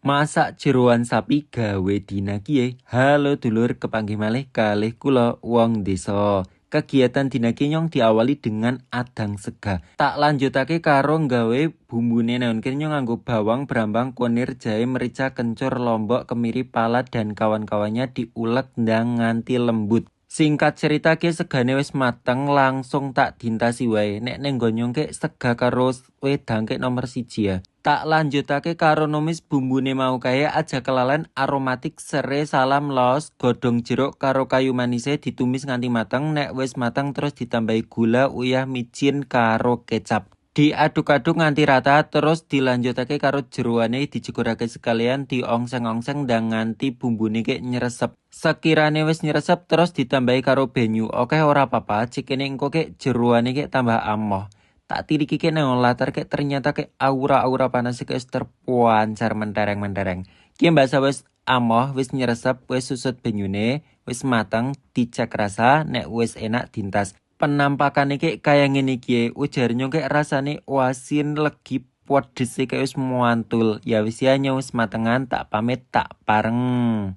Masak jeroan sapi gawe dina kiye. Halo dulur, kepanggih malih kalih kula wong desa. Kegiatan dina kiye nyong diawali dengan adang sega. Tak lanjutake karo nggawe bumbune. Nang kene nyong nganggo bawang, brambang, kunir, jahe, merica, kencur, lombok, kemiri, pala, dan kawan-kawannya diulek ndang nganti lembut. Singkat cerita, ki segane wis mateng, langsung tak dintasi wae. Nek ning nggon nyong ke sega karo wedang ke nomor 1 ya. Tak lanjutake karo numis bumbune mau kae, aja kelalen aromatik serai, salam, laos, godhong jeruk karo kayu manise ditumis nganti mateng. Nek wis mateng terus ditambahi gula, uyah, micin karo kecap. Diaduk-aduk nganti rata, terus dilanjutake karo jeroane dijegurake sekalian, diongseng-ongseng ndang nganti bumbune ke nyeresep. Sekirane wis nyeresep terus ditambahi karo banyu. Oke, ora apa-apa, cikene engko ke jeroane ke tambah amoh. Tak tiliki ke nang latar ke ternyata ke aura-aura panas ke wis terpancar mentereng-mentereng. Ki mbasa wis amoh, wis nyeresep, wis susut banyune, wis mateng, dicek rasa, nek wis enak dintas. Penampakane ki kaya ngene iki, ujar nyong kek rasane asin, legi, pedes, kayak wis muantul. Ya wis ya, nyong wis matengan, tak pamit, tak pareng.